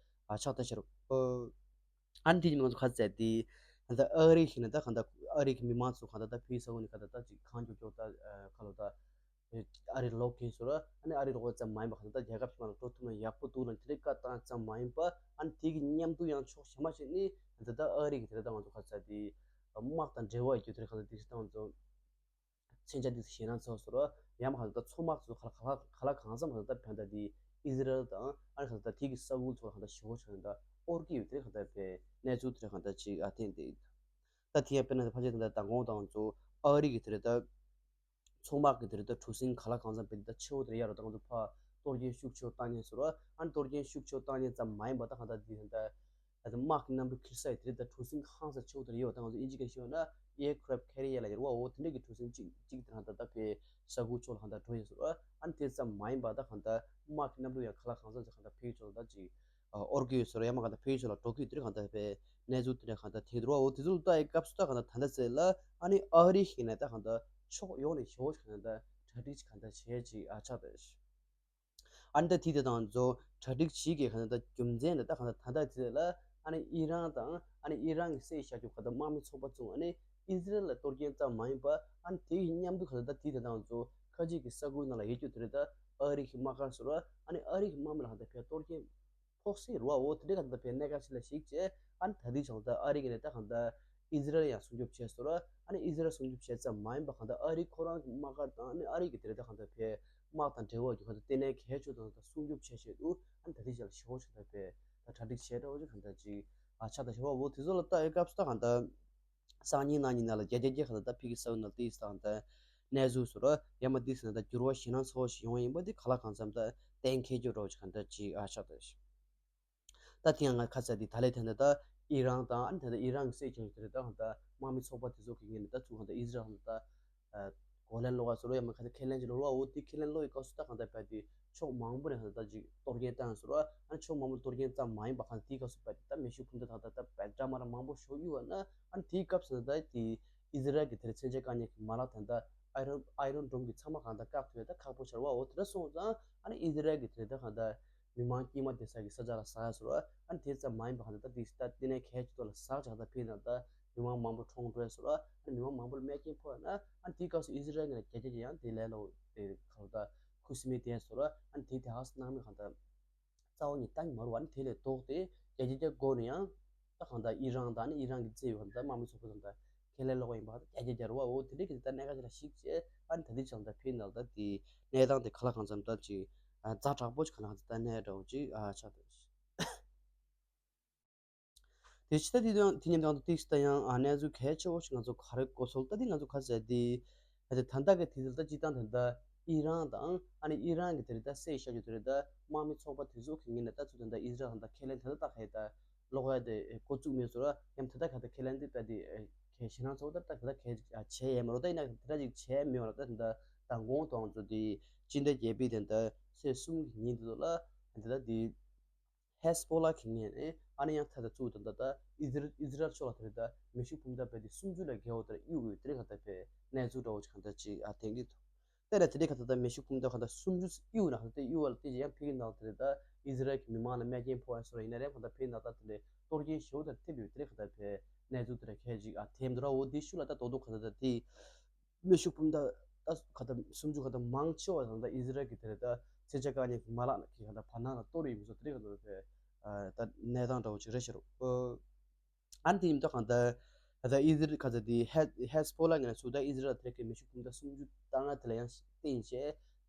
ཨ་ཆགས་ད་ཤར་ཨ་ནི་དེ་ཡིན་ང་ཚོ་ཁ་ས་དེ་ད་ཨ་རི་ཞིག་ན་ད་གང་ལྟར་ཨ་རི་གི་མི་མང་ཚོ་གང་ལྟར་ད་ཕ་གི་ས་ཁུལ་ནས་གང་ལྟར་ད་ཅི་གང་མགྱོགས་མགྱོགས་ད་ཁ་ལོ་ད། ཨ་རི་ལོག་གིན་སོ་ར། ཨ་ནི་ཨ་རི་ལོག་ཙམ་མ་ཡིན་པ་གང་ལྟར་རྒྱལ་ཁབ་ཕྱི་མ་ལ་འགྲོ་ཐུབ་ན་ཡག་པོ་འདུག་ལ་དེ་རིགས་བཀའ་བཏང་ཙམ་མ་ཡིན་པ་ཨ་ནི་དེ་གི་མཉམ་དུ་ཡང་ཕྱོགས་གཞན་མ་ཞིག་ནི་འདི་ལྟར་ཨ་རི་གི་དེ་ལྟར་ང་ཚོ་ག་ཚ་དེ་དམག་དང་འབྲེལ་བ་ཡོད་རྒྱུ་དེ་རིགས་གང་ལྟར་དེ་རིགས་ང་ཚོ་མཚོན་ཆ་འདི་ཞེད་སྣང་ཚོགས་སོ་ར། ཡང་མ་གང་ལྟར་མཚོ་དམག་ཚོ་ག་ལ་ག་ལ་གང་འཚམ་གང་ལྟར་ཕན་ད་དེ་ཨི་ཟི་རལ་དང་ཨ་ནི་གང་ལྟར་དེ་གི་ས་ཁུལ་ཚོ་གང་ལྟར་ཞེ་པོ་ཞིག་གང་ལྟར་དབོར་གི་ཡོད་དེ་གང་ལྟར་པའི་གནས་ཚུལ་དེ་རིགས་གང་ལྟར་ཅིག་ཨ་ཐེན་དེ་ད་དེ་ཡང་དཔེར་ན་ཕལ་ཆེར་ད་ལྟ་མདང་དགོང་དང་ཚོ་ཨ་རི་གི་དེ་རིགས་ད། མཚོ་དམག་གི་དེ་རིགས་ད་གྲུ་གཟིངས་ག་ལ་གང་འཚམ་བེད་ད་ཆེ་བོ་དེ་རེད་ཡ་རོ། ད་ང་ཚོ་ཕ་གཏོར་སྐྱོན་ཤུགས་ཆེ་བོ་བཏང་མཁན་ཟེར་རོ། ཨ་ནི་གཏོར་སྐྱོན་ཤུགས་ཆེ་བོ་བཏང་མཁན་ཙམ་མ་ཡིན་པ་ད་གང་ལྟར་འདི་ད་ད་དམག་གི་གནམ་གྲུ་འཁྱེར་ས་ཡི་དེ་རིགས་ད་གྲུ་གཟིངས་ཧང་སང་ཆེ་བོ་དེ་རེད་ཡོད། ད་ང་ཚོ་ཨིན་ཇི་སྐད་ཤོད་ན་aircraft carrier ལ་ཡོད་རོ། འོ་དེ་འདྲས་ཀྱི་གྲུ་གཟིངས་གཅིག་གཅིག་དེ་རང་ད་ད་ཕའི་ས་ཁུལ་ཕྱོགས་ལ་གང་ལྟར་འགྲོ་ཡོད་ཟེར་རོ། ཨ་ནི་དེ་ཙམ་མ་ཡིན་པ་ད་གང་ལྟར་དམག་གི་གནམ་གྲུ་ཡང་ག་ལ་གང་འཚམ་ཅིག་གང་ལྟར་ཕའི་ཕྱོགས་ལ་ད་ཅིག་ཨོར་གི་ཡོད་ཟེར་ཡ་མ་གང་ལྟར་ཕེ་ཡོད་ཟེར་ལ་འགྲོ་གི་དེ་རིང་གང་ལྟར་པའི་གནས་ཚུལ་དེ་འདྲ་གང་ལྟར་ཐེག་འདུག་བ། འོ་དེ་ཚོ་ལ་ལྟ་ཡི་སྐབས་སུ་ད་གང་ལྟར་ད་ལྟ་ཚེ་ལ་ཨ་ནི་ཨ་རི་ཞིག་ནས་ད་གང་ལྟར་ཕྱོགས་ཡོངས་ནས་ཞེ་པོ་ཞིག་གང་ལྟར་གྲ་སྒྲིག་ཅིག་གང་ལྟར་བྱས་ཅིག་ཨ་ཆགས་ཏེ། ཨ་ནི་ད་དེ་དེ་དང་ཚོ་གྲ་སྒྲིག་བྱེད་ཀྱི་གང་ལྟར་རྒྱུ་མཚན་ནི་ད་གང་ལྟར་ད་ལྟ་ཚེ་ལ་ཨ་ནི་ཨི་རན་དང་ཨ་ནི་ཨི་རན་གྱི་སྲིད་བྱ་རྒྱུ་གང་ལྟར་དམག་མི་ཚོགས་པ་ཚོ་ཨ་ནི་ཨི་ཟི་རལ་ལ་གཏོར་སྐྱོན་ཙམ་མ་ཡིན་པ་ཨ་ནི་དེ་ཡི་མཉམ་དུ་གང་ལྟར་ད་དེ་དེ་དང་ཚོ་ཁ་ཅིག་གི་ས་ཁུལ་ནང་ལ་ཡོད་རྒྱུ་དེ་རེད། ད་ཨ་རི་གི་དམག་སྒར་ཟེར་བ་ཨ་ནི་ཨ་རི་གི་དམག་མི་ལ་གང་ལྟར་ཕའི་གཏོར་སྐྱོན་ཕོག་སྲིད་རེད་བ། འོ་དེ་འདྲའི་གང་ལྟར་ཕའི་གནད་འགག་ཅིག་ལ་གཞིགས་བྱས་ཨ་ནི་ད་ལྟའི་ཆར་ད་ཨ་རི་གི་ནས་ད་གང་ལྟར་ཨི་ཟི་རལ་ཡང་སྲུང་སྐྱོབ་བྱས་སོ་ར། ཨ་ནི་ཨི་ཟི་རལ་སྲུང་སྐྱོབ་བྱས་ཙམ་མ་ཡིན་པ་གང་ལྟར་ཨ་རི་ཁོ་རང་གི་དམག་སྒར་དང་ཨ་ནི་ཨ་རི་གི་དེ་རེད་ད་གང་ལྟར་ཕའི་དམག་དང་འབྲེལ་བ་རྒྱུ་གང་ལྟར་ལྟེ་གནས་གལ་ཆེ་དང་ད་སྲུང་སྐྱོབ་བྱས་བྱས་འདུག་ཨ་ནི་ད་ལྟའི་ཆར་ལ་ཞེ་པོ་ཞིག་ད་ཕའི་ད་གྲ་སྒྲིག་བྱས་འདྲ་བོ་ཅིག་གང་ལྟར་ཅིག་ཨ་ཆགས་ད་ཞེ་པོ། འོ་དེ་ཚོ་ལ་ལྟ་ཡི་སྐབས་སུ་ད་གང་ལྟར། སང་ཉིན་གནངས་ཉིན་ནང་ལ་བརྒྱ་ཆ་བརྒྱ་གང་ལྟར་ད་ཕ་གི་ས་ཁུལ་ནང་ཏིས་དང་ད་གནས་ཚུལ་ཟེར་རོ། ཡང་མ་ཏིས་ནང་ད་འགྱུར་བ་ཞེད་སྣང་ཚ་བོ་ཞིག་ཡོང་བ་ཡིན་པ་འདི་ག་ལ་གང་འཚམ་ད་གཏན་འཁེལ་རྒྱུ་འདྲ་བོ་ཅིག་གང་ལྟར་ཅིག་ཨ་ཆགས་ད་ཞིག་ད་དེ་ཡང་ང་ཁ་ཚ་འདི་ད་ལས་ད་ལྟ་ད་ཨི་རན་དང་ཨ་ནི་ད་ལྟ་ཨི་རན་གྱི་སྲིད་བྱུས་དེ་རེད། ད་གང་ལྟར་དམག་མི་ཚོགས་པ་དེ་ཚོ་གི་ངོས་ནས་ད་ཚུར་གང་ལྟར་ཨི་ཟི་རལ་གང་ལྟར་ད། གོ་ལན་སློག་ག་ཟེར་རོ། ཡང་མིན་ག་ཚོད་ཁས་ལེན་ཅིག་སློག་རོགས། འོ་དེ་ཁས་ལེན་སློག་ཡི་སྐབས་སུ་ད་གང་ལྟར་བས་དེ་ཕྱོགས་མང་པོ་ནས་གང་ལྟར་ད་ཅིག་གཏོར་སྐྱོན་བཏང་ཟེར་རོ། ཨ་ནི་ཕྱོགས་མང་པོ་གཏོར་སྐྱོན་ཙམ་མ་ཡིན་པ་གང་ལྟར་དེའི་སྐབས་སུ་བས་དེ་ད་མེ་ཤུགས་འཕུར་མདའ་ད་ད་ད་བས་འདྲ་མ་ར་མང་པོ་ཞོག་གཡུག་བ་ན། ཨ་ནི་དེའི་སྐབས་སུ་ད་དེ་ཨི་ཟི་རལ་གྱི་དེར་མཚོན་ཆ་བཀག་ཉེན་གྱི་མ་ལག་དེ་ད་ཨའི་རོན་ཨའི་རོན་ཌོམ་གྱི་ཚང་མ་གང་ལྟར་བཀག་ཐུབ་ཡ་ད་ཁག་པོ་ཆགས་རེད་བ། འོ་དེ་འདྲ་སོང་ཙང་ཨ་ནི་ཨི་ཟི་རལ་གྱི་དེ་ད་གང་ལྟར་མི་མང་དཀྱུས་མ་བསྡད་ས་གི་ས་ཆ་ལ་ཟག་ཡ་ཟེར་རོ། ཨ་ནི་དེ་ཙམ་མ་ཡིན་པ་གང་ལྟར་ད་དེ་ད་དེ་ནས་གལ་ཆེ་ཏོག་ལ་ཟག་ཆགས་ད་ཕེབས་ན་ད། མི་མང་མང་པོ་གྲོངས་འགྲོ་ཡ་ཟེར་ར། ཨ་ནི་མི་མང་མང་པོ་ལ་རྨས་སྐྱོན་ཕོག་ཡ་ན་ཨ་ནི་དེའི་སྐབས་སུ་ཨི་ཟི་རལ་ངོས་ནས་བརྒྱ་ཆ་བརྒྱ་ཡང་དེ་ལས་ལོ་དེ་ག་རེ་ད་ཁུ་སིམ་མེ་བསྡད་ཟེར་ར། ཨ་ནི་དེ་དེ་ཧ་སི་སྣང་མེད་གང་ལྟར་རྩ་བ་ཉིད་གཏང་གི་མ་རེད་བ། ཨ་ནི་དེ་ལས་ལྡོག་སྟེ་བརྒྱ་ཆ་བརྒྱ་སྒོ་ནས་ཡང་ད་གང་ལྟར་ཨི་རན་དང་ཨ་ནི་ཨི་རན་གྱི་རྩེ་ཡོད་གང་ལྟར་དམག་མི་ཚོགས་པ་གང་ལྟར་ཁས་ལེན་ལོག་ཡིན་པ་གང་ལྟར་བརྒྱ་ཆ་བརྒྱ་རེད་བ། འོ་དེ་འདྲའི་གི་ད་གནད་འགག་ཅིག་ལ་གཞིགས་བྱས་ཨ་ནི་ད་ལྟའི་ཆ་ལ་ད་ཕེབས་ན་ད་དེ་གནས་སྟངས་དེ་ག་ལ་གང་འཚམ་ད་ཅིག་ཛ་དྲག་པོ་ཅིག་ག་ལ་གང་འཚམ་ད་གནས་འདྲ་བོ་ཅིག་ཨ་ཆགས་འདུག་དེ་ཕྱི་ད་དེ་དང་དེ་མཉམ་དུ་ཏིག་ཏ་ཡང་ཨ་གནས་ཚུལ་གལ་ཆེ་བོ་ཞིག་ང་ཚོ་ག་རེ་གོ་སོང་ད་དེ་ང་ཚོ་ག་ཟེར་དེ་ད་ད་ལྟ་གི་དེ་ད་ལྟ་སྤྱི་བཏང་ད་ལྟ་ཨི་རན་དང་ཨ་ནི་ཨི་རན་གི་དེ་རེད་ད་སྲིད་བྱ་རྒྱུ་དེ་རེད་ད་དམག་མི་ཚོགས་པ་དེ་ཚོ་གི་ངོས་ནས་ད་ཚུར་ད་ལྟ་ཨི་ཟི་རལ་ད་ཁས་ལེན་ད་ལྟ་ད་ཁས་ད་ལོག་ཡ་དེ་འགོ་བཙུགས་མེད་ཟེར་ར། ཡང་ད་ལྟ་ག་ད་ཁས་ལེན་དེ་ད་དེ་གལ་ཆེ་ན་ཚོགས་ད་ད་ག་ད་གལ་བྱས་ཡས་མ་རོ། ད་ཡིན་ན་ད་ད་ཅིག་བྱས་མེད་བ་ར། ད་ད་ད་དགོང་དང་ཚོ་དེ་སྤྱི་ཟླ་བརྒྱད་པའི་དེ་ད་ཚེས་གསུམ་གི་ཉིན་དེ་ཚོ་ལ་ད་ད་དེ། ཧེ་སི་བྷོ་ལ་གི་ངོས་ནས་ཨ་ནི་ཡང་ཐ་ད་ཚུར་ད་ད་ད་ཨི་ཟི་ཨི་ཟི་རལ་ཕྱོགས་ལ་དེ་རེད་ད་མེ་ཤུགས་འཕུར་མདའ་བས་དེ་སུམ་ཅུ་ལས་བརྒལ་བ་དེར་གཡུག་ཡོད་དེ་རེད་ག་ད་བས་གནས་ཚུལ་འདྲ་བོ་ཅིག་ག་ད་ཅིག་ཨ་ཐེངས་འདི་ཐོག་དེ་ལ་དེ་རེད་ག་ད་ད་མེ་ཤུགས་འཕུར་མདའ་ག་ད་སུམ་ཅུ་གཡུག་ན་ག་ད་དེ་གཡུག་བ་ལ་དེ་ཅི་ཡང་ཕ་གི་ནང་དེ་རེད་ད་ཨི་ཟི་རལ་གི་མི་མང་ལ་རྨས་སྐྱོན་ཕོག་ཡ་སོགས་ཡིན་ན་རེད་ག་ད་ཕ་གི་ནང་ད་དེ་ལས་གཏོར་སྐྱོན་ཞེ་པོ་དེར་ཐེབས་ཡོད་དེ་རེད་ག་ད་བས་གནས་ཚུལ་དེ་ར་ཁས་ཅིག་ཨ་ཐེངས་འདི་ར་འོ་དེ་ཤུ་ལ་ད་དོ་དོ་ག་ད་ད་དེ། མེ་ཤུགས་འཕུར་མདའ་ད་ག་ད་སུམ་ཅུ་ག་ད་མང་ཆེ་བ་དང་ད་ཨི་ཟི་རལ་གྱི་དེ་རེད་ད་མཚོན་ཆ་བཀག་ཉེན་གྱི་མ་ལག་གི་ག་ད་བར་སྣང་ལ་གཏོར་ཡོད་མི་ཚོ་དེ་རིགས་ག་ད་བས་ད་གནས་སྟངས་འདྲ་བོ་ཅིག་རེད་ཤག་རོ། ཨ་ནི་དེ་ཡིན་ད་གང་ད་ད་ཨི་ཟི་རལ་ག་ད་དེ་ཧེ་ཧེ་སི་བྷོ་ལ་ངོས་ནས་ཚུར་ད་ཨི་ཟི་རལ་དེ་རིགས་ཀྱི་མེ་ཤུགས་འཕུར་མདའ་སུམ་ཅུ་བཏང་ཡ་དེ་ལ་ཡང་བརྟེན་བྱས་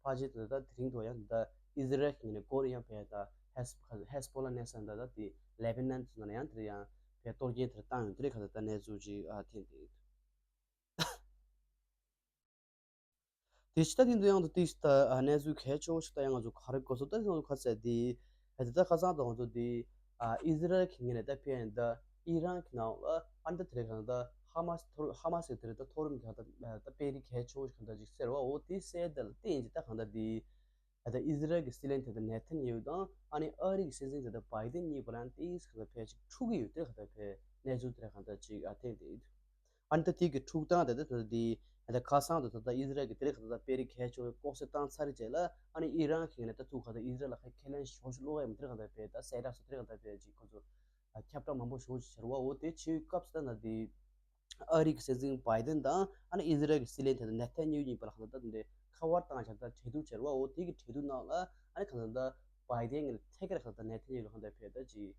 ཕལ་ཆེར་དེ་ད་དེ་རིང་དུ་ཡང་ད་ཨི་ཟི་རལ་གྱི་ངོས་ནས་མགོ་ནས་ཡང་བས་ད་ ཧེས་ཧེས་པོ་ལ་གནས་ས་འདྲ་ད་དེ་ལེ་བྷ་ནན་ཚོ་ན་ཡང་དེར་ཡང་བས་གཏོར་སྐྱོན་དེར་བཏང་ཡོད་དེ་རེད། ག་ད་ད་གནས་ཚུལ་ཅིག་ཨ་ཐེན་དེ་ཡོད། དེ་ཕྱི་ད་དེ་འདི་ཡང་དུ་དེ་ཕྱི་ད་གནས་ཚུལ་གལ་ཆེ་བོ་ཞིག་ད་ཡང་ང་ཚོ་ག་རེ་གོ་སོང་ད་ང་ཚོ་ག་ཚད་དེ་ཨ་དེ་ད་ཁ་སང་ད་ང་ཚོ་དེ་ཨ་ཨི་ཟི་རལ་གྱི་ངོས་ནས་ད་ཕན་ད་ཨི་རན་གྱི་ནང་ལ་ཨ་ནི་ད་དེ་རེད། གང་ད་ཧ་མ་སི་མཐོ་རིམ་ཧ་མ་སི་གི་དེ་རེད་ད་མཐོ་རིམ་གྱི་གང་ད་ད་དཔོན་རིགས་གལ་ཆེ་བོ་ཞིག་གང་ད་ཅིག་ཟེར་བ་འོ་དེ་གསལ་དེ་ལ་བརྟེན་ཅིག་ད་གང་ད་དེ་ཨ་ད་ཨི་ཟི་རལ་གྱི་སྲིད་བློན་དེ་ད་ནེ་ཐན་ཡ་ཧུ་དང་ཨ་ནི་ཨ་རི་གི་སྲིད་འཛིན་དེ་ད་བྷའི་ཌེན་གཉིས་བར་ལ་དེ་གང་ད་ཕན་ཅིག་འཁྲུག་གི་ཡོད་དེ་གང་ད་ཕན་གནས་ཚུལ་དེ་རེད། གང་ད་ཅིག་ཨ་ཐེན་དེ་ཡོད། ཨ་ནི་ད་དེ་གི་འཁྲུག་སྟངས་དེ་ད་ད་དེ་ད་ཁ་སང་དུ་ད་ད་ཨི་ཟི་རལ་གི་དེ་རིང་ག་ད་ད་དཔོན་རིགས་གལ་ཆེ་བའི་ལྐོག་གསོད་བཏང་ཚར་རྗེས་ལ་ཨ་ནི་ཨི་རན་གྱི་ངོས་ནས་ད་ཐུག་ག་ད་ཨི་ཟི་རལ་ལ་ཁ་ཁས་ལེན་ཞོ་ཞུ་བློ་ཡ་མི་དེ་རིང་ག་ད་བས་ད་གསལ་བསྒྲགས་སུ་དེ་རིང་ག་ད་བས་ཅིག་ཁོ་ཚོ་ཁྱབ་བསྒྲགས་མང་པོ་ཞུ་ཞུ་བྱ་བ་འོ་དེ་ཆེ་བའི་སྐབས་སུ་ད་ན་དེ་ཨ་རི་གི་སྲིད་འཛིན་བྷའི་ཌེན་དང་ཨ་ནི་ཨི་ཟི་རལ་གི་སྲིད་བློན་དེ་ད་ནེ་ཐན་ཡ་ཧུ་གཉིས་བར་ལ་ག་ད་ད་དེ་འདྲའི་ཁ་པར་བཏང་བྱ་ད་གྲོས་བསྡུར་བྱ་བ་འོ་དེ་གི་གྲོས་བསྡུར་ནང་ལ་ཨ་ནི་ག་ད་ད་བྷའི་ཌེན་གི་ཐད་ཀར་ག་ད་ད་ནེ་ཐན་ཡ་ཧུ་ལ་ག་ད་བས་ད་ཅིག་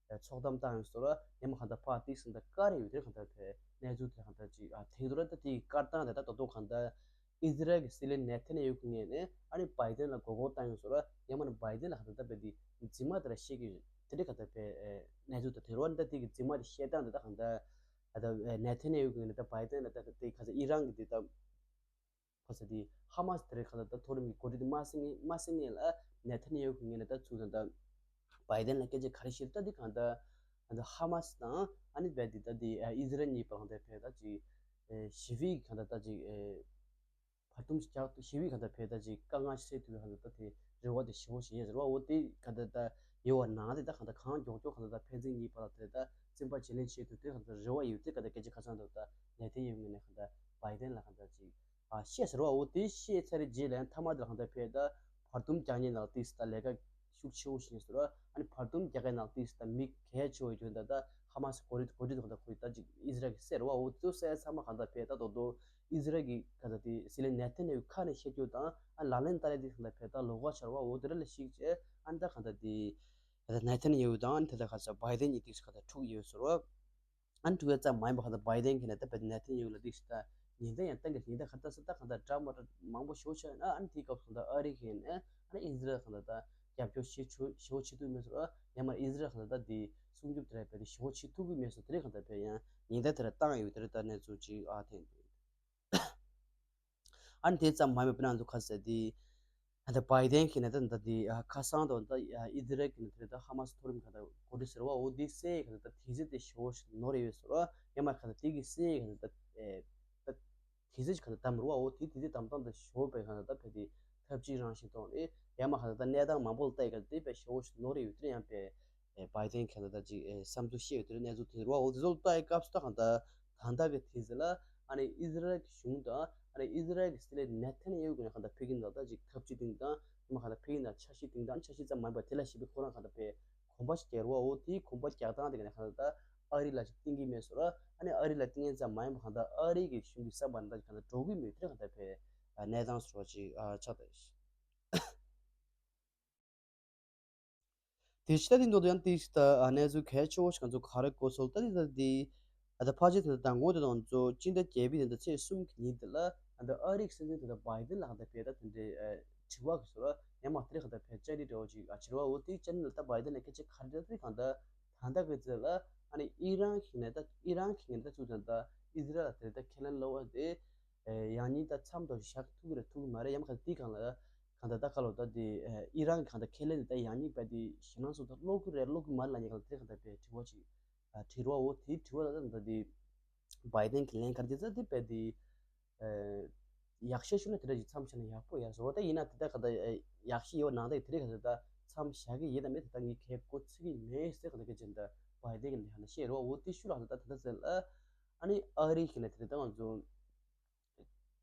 ཚོགས་གཏམ་བཏང་ཡོད་ཟེར་བ་ཡང་མ་གང་ལྟར་ཕར་ཏིག་སེ་གང་ལྟར་བཀར་ཡོད་དེ་གང་ལྟར་བས་གནས་ཚུལ་དེ་གང་ལྟར་ཅིག་ཨ་ཐེངས་དུ་ར་ད་དེའི་བཀར་སྟངས་དེ་ད་ད་དུང་གང་ལྟར་ཨི་ཟི་རལ་གྱི་སྲིད་བློན་ནེ་ཐན་ཡ་ཧུ་གི་ངོས་ནས་ཨ་ནི་བྷའི་ཌེན་ལ་མགོ་སྐོར་བཏང་ཡོད་ཟེར་བ་ཡང་མ་ནི་བྷའི་ཌེན་ལ་གང་ལྟར་ད་བས་དེ་རྫུན་མ་དེ་ར་བཤད་ཀྱི་ཡོད་དེ་འདྲ་གང་ལྟར་བས་གནས་ཚུལ་དེ་དེ་རུ་བ་ནི་ད་དེ་གི་རྫུན་མ་དེ་བཤད་སྟངས་དེ་ད་གང་ལྟར་ད་ནེ་ཐན་ཡ་ཧུ་གི་ངོས་ནས་ད་བྷའི་ཌེན་ལ་ད་ད་དེ་གང་ལྟར་ཨི་རན་གྱི་དེ་ད། ཁོ་ཚོ་དེ་ཧ་མ་སི་དེ་རིང་གང་ལྟར་ད་མཐོ་རིམ་གྱི་འགོ་ཁྲིད་དེ་མ་ཟིན་ངེས་མ་ཟིན་ངེས་ལ་ནེ་ཐན་ཡ་ཧུ་གི་ངོས་ནས་ད་ཚུར་ད་ལྟ་བྷའི་ཌེན་ལ་སྐད་ཆ་ག་རེ་བཤད་ད་དེ་གང་ལྟར་ད་ཧ་མ་སི་དང་ཨ་ནི་བས་དེ་ད་དེ་ཨི་ཟི་རལ་གཉིས་བར་གང་ལྟར་བས་ད་ཅིག་ཞི་བའི་གང་ལྟར་ད་ཅིག་བར་འདུམ་རྒྱག་ཞི་བའི་གང་ལྟར་བས་ད་ཅིག་དཀའ་ངལ་སེལ་ཐུབ་པའི་གང་ལྟར་ད་དེ་རེ་བ་དེ་ཞེ་པོ་ཞིག་ཡོད་ཟེར་བ་འོ་དེ་གང་ལྟར་ད་ཡོད་པ་ནང་དེ་ད་གང་ལྟར་གང་མགྱོགས་མགྱོགས་གང་ལྟར་ད་ཕན་ཚུན་གཉིས་བར་ལ་དེ་ད་རྩོད་པ་བརྗེ་ལེན་བྱེད་ཐུབ་དེ་གང་ལྟར་རེ་བ་ཡོད་དེ་གང་ལྟར་སྐད་ཆ་ཁ་སང་དུ་ད་ནེ་ཐན་ཡ་ཧུ་ངོས་ནས་གང་ལྟར་བྷའི་ཌེན་ལ་གང་ལྟར་ཅིག་ཨ་བཤད་ཟེར་བ་འོ་དེ་བཤད་ཚར་རྗེས་ལ་ཡང་མཐའ་མ་དེ་ལ་གང་ལྟར་བས་ད་བར་འདུམ་རྒྱག་མཁན་ནང་དེ་ད་ལས་ཀ་ཤུགས་ཆེ་བོ་ཞིག་ཡིན་ཟེར་བ་ཨ་ནི་བར་འདུམ་རྒྱག་མཁན་ནང་དེ་ད་མི་གལ་ཆེ་བོ་ཡོད་ད་ད་ཧ་མ་སི་གོ་སྒྲིག་གོ་སྒྲིག་གང་ལྟར་ཁོ་ད་ཅིག་ཨི་ཟི་རལ་གྱིས་ཟེར་བ་འོ་དེ་ཚོ་གསལ་ཚང་མ་གང་ལྟར་བས་ད་དོ་དོ་ཨི་ཟི་རལ་གྱི་གང་ལྟར་དེ་སྲིད་བློན་ནེ་ཐན་ཡ་ཧུ་ཁ་ནས་བཤད་རྒྱུ་དང་ཨ་ལག་ལེན་བསྟར་ཡ་དེ་གང་ལྟར་བས་ད་ལོགས་ཀ་ཆགས་བ་འོ་དེ་ར་ལ་ཞིག་བྱས་ཨ་ནི་ད་གང་ལྟར་དེ་ད་ནེ་ཐན་ཡ་ཧུ་དང་ཨ་ནི་ད་ད་ག་ས་བྷའི་ཌེན་གཉིས་དེ་གང་ལྟར་འཁྲུག་ཡོད་ཟེར་བ། ཨ་ནི་འགྲོ་ཡ་ཙམ་མ་ཡིན་པ་གང་ལྟར་བྷའི་ཌེན་གྱིས་ནི་ད་བས་ནེ་ཐན་ཡ་ཧུ་ལ་དེ་ཞིག་ད་ཉེན་བརྡ་ཡང་བཏང་གི་ཉེན་བརྡ་ག་ད་ས་ད་གང་ལྟར་འདྲ་མ་འདྲ་མང་པོ་ཞེ་པོ་ཆགས་ན་ཨ་ནི་དེའི་སྐབས་སུ་གང་ལྟར་ཨ་རི་གིས་ནི་ཨ་ནི་ཨི་ཟི་རལ་གང་ལྟར་ད་རྒྱབ་སྐྱོར་བྱེད་ཆོག་ཞེ་པོ་བྱེད་ཐུབ་མེད་ཟེར་ཨ་ཡང་མ་ཨི་ཟི་རལ་གང་ལྟར་ད་དེ་སྲུང་སྐྱོབ་དེ་ར་བས་དེ་ཞེ་པོ་བྱེད་ཐུབ་ཀྱི་མེད་ཟེར་དེ་རིང་གང་ལྟར་བས་ཡང་ཉེན་བརྡ་དེ་ར་བཏང་ཡོད་དེ་ར་ད་གནས་ཚུལ་ཅིག་ཨ་ཐེན་འདུག་ཨ་ནི་དེ་ཙམ་མ་ཡིན་པ་དཔེར་ན་ང་ཚོ་ག་ཟེར་དེ། ད་བྷའི་ཌེན་གྱིས་ནི་ད་ད་དེ་ཁ་སང་དུ་ད་ཨི་ཟི་རལ་གྱི་ནི་དེ་ད་ཧ་མ་སི་མཐོ་རིམ་ག་ད་འགོ་ཁྲིད་ཟེར་བ་འོ་དེ་སའི་ག་ད་ད་དེ་ཟེར་དེ་ཞེ་པོ་ཞིག་ནོར་ཡོད་ཟེར་བ་ཡང་མ་ག་ད་དེ་གི་སའི་ག་ད་ད་ད་དེ་ཟེར་ག་ད་དམ་རུ་བ་འོ་དེ་དེ་ཟེར་དམ་སྟངས་ད་ཞེ་པོ་པའི་ག་ད་ད་བས་དེ་ཐབས་ཇུས་རང་བཞིན་ཐོག་ནས་ཡང་མ་ག་ད་ད་གནས་སྟངས་མང་པོ་ལ་ལྟ་ཡི་ག་ད་དེ་བས་ཞེ་པོ་ཞིག་ནོར་ཡོད་དེ་ཡང་བས། ཨེ་བྷའི་ཌེན་གྱིས་ད་ལྟ་ཅིག་ཨེ་བསམ་ཚུལ་བཤད་ཡོད་དེ་གནས་ཚུལ་དེ་རེད་བ། འོ་དེ་ཚོ་ལྟ་ཡི་སྐབས་སུ་ད་གང་ལྟར་ད་ལྟ་གི་དུས་ཚོད་ལ་ཨ་ནི་ཨི་ཟི་རལ་གྱི་གཞུང་དང་ཨ་ནི་ཨི་ཟི་རལ་གྱི་སྲིད་བློན་ནེ་ཐན་ཡ་ཧུ་གིས་ནི་གང་ལྟར་ཕ་གི་ནང་ད་ཅིག་ཐབས་ཇུས་སྟེང་དང་ཡང་མ་གང་ལྟར་ཕ་གི་ནང་འཆར་གཞི་སྟེང་དང་འཆར་གཞི་ཙམ་མ་ཡིན་པར་དེ་ལ་ཞིབ་པའི་ཁོ་རང་གང་ལྟར་བས་གོམ་པ་ཞིག་རྒྱག་རེད་བ། འོ་དེའི་གོམ་པ་རྒྱག་སྟངས་དེ་ག་ནས་གང་ལྟར་ད་ཨ་རི་ལ་ཅིག་བསྟུན་གྱི་མེད་ཟེར་བ། ཨ་ནི་ཨ་རི་ལ་བསྟུན་མཁན་ཙམ་མ་ཡིན་པར་གང་ལྟར་ཨ་རི་གི་གཞུང་གི་བསམ་པ་ནང་ད་ཅིག་གང་ལྟར་འགྲོ་གི་མེད་དེ་གང་ལྟར་བས་གནས་སྟངས་ཟེར་བ་ཅིག་ཨ་ཆགས་ད། དེ་ཕྱི་ད་དེ་མདོ་དུ་ཡང་དེ་ད་གནས་ཚུལ་གལ་ཆེ་བོ་ཞིག་ང་ཚོ་ག་རེ་གོ་སོང་ད་དེ་ད་དེ་ད་ཕལ་ཆེར་དེ་ད་མདང་དགོང་དེ་ང་ཚོ་སྤྱི་ཟླ་བརྒྱད་པའི་དེ་ད་ཚེས་གསུམ་གྱི་ཉིན་དེ་ལ་ད་ཨ་རིའི་སྲིད་འཛིན་དེ་ད་བྷའི་ཌེན་ལ་གང་ལྟར་བས་ད་དེ་འདྲའི་དྲི་བ་གི་ཟེར་བ་ཡང་མ་དེ་རེད་གང་ལྟར་བས་བཅར་འདྲི་འདྲ་བོ་ཅིག་བྱེད་ར་བ། འོ་དེ་བཅར་འདྲི་ལ་ད་བྷའི་ཌེན་ལ་སྐད་ཆ་ག་རེ་དྲིས་ད་དེ་གང་ལྟར་ད་ལྟ་གི་ཚེ་ལ་ཨ་ནི་ཨི་རན་གྱི་ནས་ད་ཨི་རན་གྱི་ནས་ད་ཚུར་ད་ལྟ་ཨི་ཟི་རལ་ལ་དེ་ད་ཁས་ལེན་ལོ་བ་དེ། ཡང་སྙིང་ད་མཚམས་དང་བཞག་ཐུབ་ཀྱི་རེད་ཐུབ་ཀྱི་མ་རེད། ཡང་མ་ག་དེ་གང་ལ་གང་ལྟར་ད་ག་ལོ་ད་དེ་ཨི་རན་གྱི་གང་ལྟར་ཁས་ལེན་དེ་ད་ཡང་སྙིང་བས་དེ་ཞེད་སྣང་སོགས་ད་ཀློག་གི་རེད་ཀློག་གི་མ་རེད་ལབ་མཁན་གང་ལྟར་དེ་གང་ལྟར་བས་དྲི་བ་ཅིག་དྲི་རོགས་འོ་དེ་དྲི་བ་ལ་ད་ད་དེ་བྷའི་ཌེན་གྱི་ལན་ག་རེ་དེ་ད་དེ་བས་དེ་ཡག་ཤོས་ཤོས་ན་དེ་འདྲ་ཅིག་མཚམས་བཞག་ན་ཡག་པོ་ཡ་བཟོ་བ་ད་ཡིན་ན་དེ་ད་གང་ལྟར་ཡག་ཤོས་ཡོད་ནང་ད་དེ་རེད་གང་ལྟར་ད་མཚམས་བཞག་གི་ཡིན་ད་མེད་དེ་ད་ངས་གལ་གོ་ཚིག་གི་མེད་ཟེར་གང་ལྟར་ག་ཅན་ད་བྷའི་ཌེན་གྱི་ལན་ཧ་ན་བཤད་རོགས་འོ་དེ་ཤུ་ལ་གང་ལྟར་ད་ད་ད་ཟེར་ལ་ཨ་ནི་ཨ་རི་གི་ནས་དེ་ད་ང་ཚོ།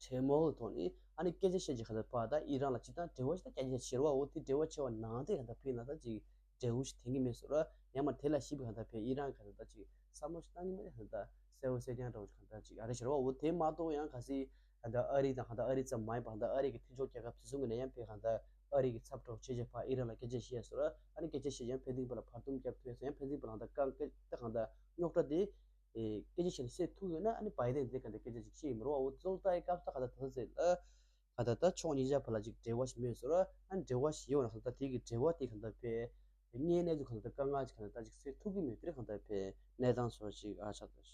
གྲོས་མོལ་གྱི་ཐོག་ནས་ཨ་ནི་སྐད་ཆ་བཤད་ཀྱི་ག་ད་ཕ་ད་ཨི་རན་ལ་ཅི་ད་འབྲེལ་བ་ཞིག་ད་རྒྱ་ཆེ་ཆེར་བ་འོ་དེ་འབྲེལ་བ་ཆེ་བ་ནང་དེ་ག་ད་ཕི་ན་ད་ཅིག་འབྲས་བུ་ཞིག་འཐེན་གྱི་མེད་ཟེར་བ། ཡང་མ་དེ་ལ་ཞིབ་ག་ད་ཕི་ཨི་རན་ག་ད་ཅིག་བསམ་བློ་ཞིག་བཏང་གི་མེད་ག་ད་གསལ་བོ་གསལ་རྐྱང་འདྲ་བོ་ཞིག་ག་ད་ཅིག་ཨ་རེ་ཆེར་བ་འོ་དེ་མ་གཏོགས་ཡང་ག་སི་ད་ཨ་རི་དང་ག་ད་ཨ་རི་ཙམ་མ་ཡིན་པ་ག་ད་ཨ་རི་གི་མཐུན་ཕྱོགས་རྒྱལ་ཁབ་དེ་ཚོ་གི་ནས་ཡང་ཕི་ག་ད་ཨ་རི་གི་ཚབ་གྲོགས་ཆེ་ཆེ་ཕ་ཨི་རན་ལ་སྐད་ཆ་བཤད་ཟེར་བ། ཨ་ནི་སྐད་ཆ་བཤད་ཡང་ཕན་ཚུན་བར་ལ་བར་འདུམ་རྒྱབ་ཐུབ་ཡ་ཟེར་ཡང་ཕན་ཚུན་བར་ལ་ད་གང་ག་ད་གང་ད་རྙོག་དྲ་དེ། ཨེ་སྐད་ཆ་བཤད་ནས་སེལ་ཐུབ་ཡོད་ན་ཨ་ནི་བྷའི་ཌེན་དེ་ག་འདྲ་སྐད་ཆ་ཅིག་བཤད་ཡིན་མི་རུང་བ། འོ་ཙོག་ལྟ་ཡི་སྐབས་ད་ག་ད་ད་ཟེར་ལ་ག་ད་ད་ཕྱོགས་གཉིས་ཆ་བར་ལ་ཅིག་འབྲེལ་བ་ཞིག་མེད་ཟེར་བ། ཨ་ནི་འབྲེལ་བ་ཞིག་ཡོད་ན་ད་དེ་གི་འབྲེལ་བ་དེ་ག་འདྲ་བས་ དངོས་གནས་ཚུལ་གང་ལྟར་དཀའ་ངལ་ཅིག་གང་ལྟར་ཅིག་སེལ་ཐུབ་ཀྱི་མེད་དེ་གང་ལྟར་བའི་གནས་སྟངས་བཟོ་ཅིག་ཨ་ཆགས་འདུག་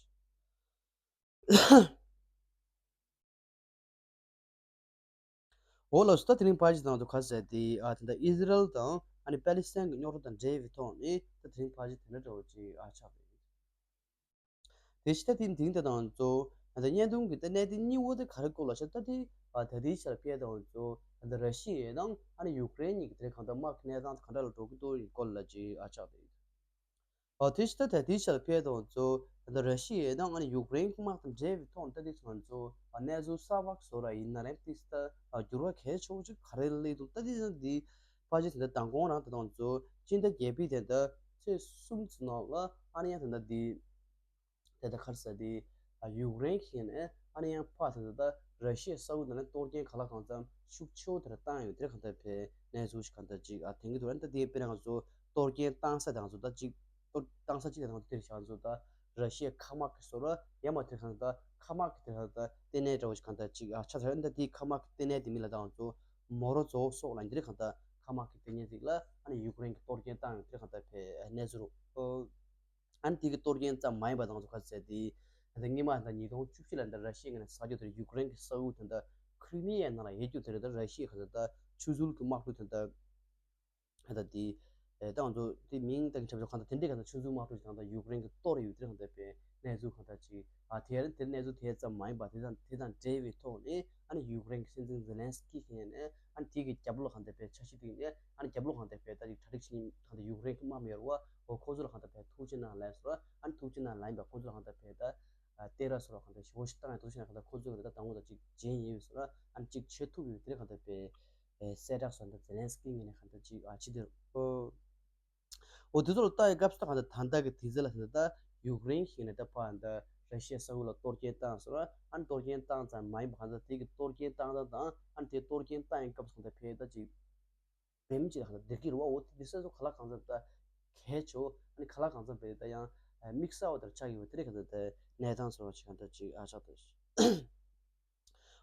འོ་ལགས་སོ། ད་དེ་རིང་ཕལ་ཆེར་དང་དུ་ཁ་གསལ་དེ་ཨ་དེ་འདྲ་ཨི་ཟི་རལ་དང་ཨ་ནི་པ་ལི་སི་ཐན་གྱི་རྙོག་དྲ་དང་འབྲེལ་བའི་ཐོག་ནས་ད་དེ་རིང་ཕལ་ཆེར་དེ་འདྲ་འདྲ་བོ་ཅིག་ཨ་ཆགས་འདུག་དེ་ཕྱི་ད་ཐེངས་དེང་དེ་དང་གཙོ་ད་བརྙན་ཐུང་གི་ད་གནད་དོན་གཉིས་པོ་དེ་ག་རེ་སྐོར་ལ་ཤར་ད་དེ་ད་ལྟའི་ཆར་ཕེ་དང་གཙོ་ད་ར་ཤི་ཡ་དང་ཨ་ནི་ཡུཀ་རེན་གཉིས་ཀྱི་དེ་གང་ལྟར་དམག་གི་གནས་སྟངས་གང་འདྲ་ལ་འགྲོ་གི་འདུག་ཡི་སྐོར་ལ་ཅིག་ཨ་ཆགས་དེ་ཡོད། ཨ་དེ་ཕྱི་ད་ད་དེའི་ཆར་ཕེ་དང་གཙོ་ད་ར་ཤི་ཡ་དང་ཨ་ནི་ཡུཀ་རེན་གྱི་དམག་དང་འབྲེལ་བའི་ཐོག་ད་དེ་ཚོ་ང་ཚོ་གནས་ཚུལ་གསར་པ་བཟོ་ར་ཡིན་ན་རེད། དེ་ད་འགྱུར་བ་གལ་ཆེ་བོ་ཅིག་ག་རེ་སླེབས་འདུག་ད་དེ་ཚོ་འདི་ཕལ་ཆེར་དེ་ད་མདང་དགོང་རང་དེ་དང་གཙོ་སྤྱི་ཟླ་བརྒྱད་པའི་དེ་ད་ཚེས་གསུམ་ཙམ་ནང་ལ་ཨ་ནི་ཡང་དེ་ད་འདི། དེ་ལྟར་ག་རེ་ཟེར་དེ། ཡུཀ་རེན་གྱིས་ནས་ཨ་ནི་ཡང་ཕར་ཚུར་ད་ར་ཤི་ཡའི་ས་ཁུལ་ནང་ནས་གཏོར་སྐྱོན་གང་ལ་གང་འཚམ་ཤུགས་ཆེ་བོ་དེ་འདྲ་བཏང་ཡོད་དེ་གང་ལྟར་བའི་གནས་ཚུལ་ཞིག་གང་ལྟར་ཅིག་ཨ་ཐོན་གྱི་འདུག་ཨ་ནི་ད་དེའི་དཔེར་ན་ང་ཚོ་གཏོར་སྐྱོན་བཏང་ས་དང་ང་ཚོ་ད་ཅིག་གཏོར་བཏང་ས་ཅིག་དང་ང་ཚོ་དེར་བཞག་ང་ཚོ་ད་ར་ཤི་ཡའི་མཁའ་དམག་གི་བཟོ་འདྲ་ཡང་མ་དེར་གང་ལྟར་མཁའ་དམག་གི་དེ་གང་ལྟར་ལྟེ་གནས་འདྲ་བོ་ཞིག་གང་ལྟར་ཅིག་ཨ་ཆགས་ཚར། ཨ་ནི་ད་དེའི་མཁའ་དམག་གི་ལྟེ་གནས་དེ་མིང་ལ་ད་ང་ཚོ་མོ་རོ་ཛོ་སོགས་ལ་འདིར་གང་ལྟར་མཁའ་དམག་གི་ལྟེ་གནས་ཅིག་ལ་ཨ་ནི་ཡུཀ་རེན་གྱིས་གཏོར་སྐྱོན་བཏང་ཡོད་དེ་གང་ལྟར་བའི་གནས་ཚུལ་རུ། ཨ་ནི་དེ་གི་གཏོར་སྐྱོན་ཙམ་མ་ཡིན་པ་དང་ཚོ་ག་ཚད་དེ་ད་སྔོན་མ་ད་ཉིས་སྟོང་བཅུ་བཞི་ལ་ད་ར་ཤི་ཡའི་ངོས་ནས་ས་ཕྱོགས་དེར་ཡུཀ་རེན་གྱི་ས་ཁུལ་དེ་ད་ཁྲི་མི་ཡའི་ནང་ལ་ཡོད་རྒྱུ་དེ་རེད། ད་ར་ཤི་ཡའི་ག་ཚད་ད་ཆུ་ཟོལ་གྱི་དམག་གྲུ་དེ་ད་ད་དེ་ད་ང་ཚོ་དེ་མིང་ད་གི་འཁྲབ་ཆོག་གང་ད་དེ་འདྲའི་ག་ད་ཆུ་ཟོལ་དམག་གྲུ་གང་ད་ཡུཀ་རེན་གྱིས་གཏོར་ཡོད་དེ་གང་ད་པའི་གནས་ཚུལ་གང་ད་ཅིག་ཨ་དེ་རིང་དེ་གནས་ཚུལ་དེ་ཙམ་མ་ཡིན་པ་དེ་དང་དེ་དང་འབྲེལ་བའི་ཐོག་ནས་ཨ་ནི་ཡུཀ་རེན་གྱི་སྲིད་འཛིན་ཛེ་ལན་སི་ཀི་གི་ངོས་ནས་ཨ་ནི་དེ་གི་རྒྱབ་ལོགས་གང་ད་པའི་འཆར་གཞི་དེ་ནས་ཨ་ནི་རྒྱབ་ལོགས་གང་ད་པའི་ད་ཅིག་གྲ་སྒྲིག་བྱེད་མཁན་གང་ད་ཡུཀ་རེན་གྱི་དམག་མི་ཡོད་རེད་བ། འོ་ཁོང་ཚོ་ལ་གང་ལྟར་བས་ཐུགས་རྗེ་གནང་ལབ་སོང་། ཨ་ནི་ཐུགས་རྗེ་གནང་ལབ་ཡིན་པ་ཁོང་ཚོ་ལ་གང་ལྟར་བས་ད་ཨ་སྟེར་ར་སོགས་ལ་གང་ལྟར་ཞེ་པོ་ཞིག་བཏང་ཡོད། ཐུགས་རྗེ་གནང་གང་ལྟར་ཁོང་ཚོ་གང་ལྟར་ད་དང་པོ་དང་གཅིག་མཇལ་ཡིན་ཡོད་སོང་། ཨ་ནི་གཅིག་བྱེད་ཐུབ་ཡོད་དེ་གང་ལྟར་བས་གསལ་བསྒྲགས་སོགས་ད་ཛེ་ལན་སི་ཀི་ངོས་ནས་གང་ལྟར་གཅིག་ཨ་ཕྱི་དེར་ཨོ། འོ་དེ་ཚོ་ལ་ལྟ་ཡི་སྐབས་སུ་ད་གང་ལྟར་ད་ལྟ་གི་དུས་ཚོད་ལ་ད་ལྟ་ཡུཀ་རེན་ཞིག་ནས་ད་ཕར་ད་ར་ཤི་ཡའི་ས་ཁུལ་ལ་གཏོར་སྐྱོན་བཏང་སོང་། ཨ་ནི་གཏོར་སྐྱོན་བཏང་ཙམ་མ་ཡིན་པ་གང་ལྟར་དེ་གི་གཏོར་སྐྱོན་བཏང་སྟངས་དང་ཨ་ནི་དེ་གཏོར་སྐྱོན་བཏང་ཡི་སྐབས་སུ་གང་ལྟར་བས་ད་ཅིག་བེམ་ཅིག་ལ་གང་ལྟར་བསྡད་ཀྱི་རེད་བ། འོ་དེ་འདི་སོ་སོ་ག་ལ་གང་འཚམ་ད་གལ་ཆེ་བོ་ཨ་ནི་ག་ལ་གང་འཚམ་བས་ད་ཡང་དམིགས་བསལ་བ་ལྟར་ཆགས་ཡོད་པ་དེ་རེད། གང་ལྟར་ད་གནས་སྟངས་ཚོར་བ་ཅིག་གང་ལྟར་ཅིག་ཨ་ཆགས་ད།